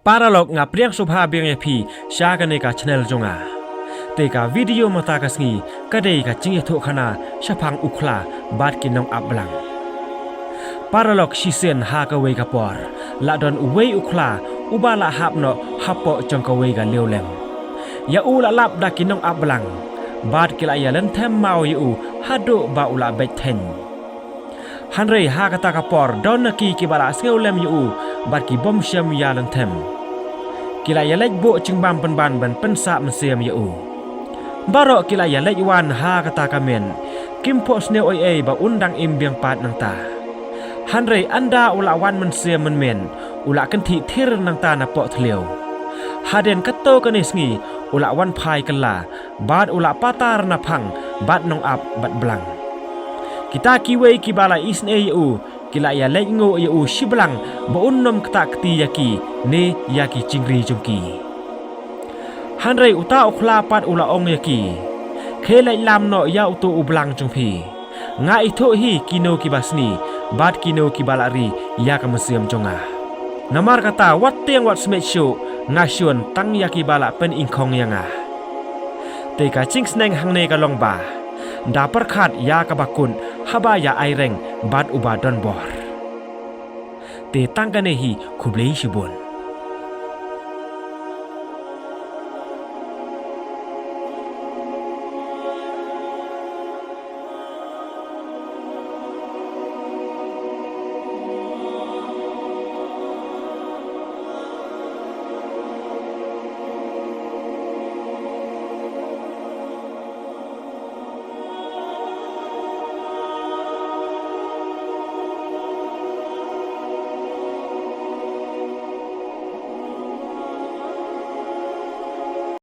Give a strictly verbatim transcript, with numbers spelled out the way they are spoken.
Paralok, nga pdiang sngewbha biang ïa phi sha kane ka channel jong nga. Te ka video mynta ka sngi ka dei ka jingïathuhkhana shaphang u khla bad ki nongap blang. Paralok, shisien ha kawei ka por la don uwei u khla uba la hap noh hapoh jong kawei ka liewlem. Ïa u la lap da ki nongap blang bad ki la ïa lynthem maw ïa u haduh ba u la beit theiñ. Hynrei ha kata ka por don na ki kiba la sngewlem ïa u bad ki bym shym ïa lynthem. Ki la ïa leit buh jingbam pynban ban pynsah mynsiem ïa u. Baroh ki la ïa leit wan ha kata ka miet, kim phohsniew ei ei ba un dang im biang pat nangta. Hynrei ynda u la wan mynsiem mynmiet, u la kynthih thir nangta napoh thliew. Hadien katto katne sngi u la wan phai kylla bad u la patar naphang bad nongap bad blang. Kita kiwei kiba la isynei ïa u ki la ïa leit nguh ïa u shiblang ba un nym ktah kti ïa ki ne ïa ki jingri jong ki. Hynrei uta u khla pat u la ong ïa ki, khie leit lam noh ïa uto u blang jong phi. Nga ithuh hi kino kiba sni bad kino kiba la ri ïa ka mynsiem jong nga. Namar kata wat tieng wat smiej shuh, nga shun tang ïa kiba la pynïngkhong ïa nga. Te ka jingsneng hangne ka long ba da pyrkhat ïa kaba kut haba ïa aireng bad uba donbor. Te tang kane hi, khublei shibun.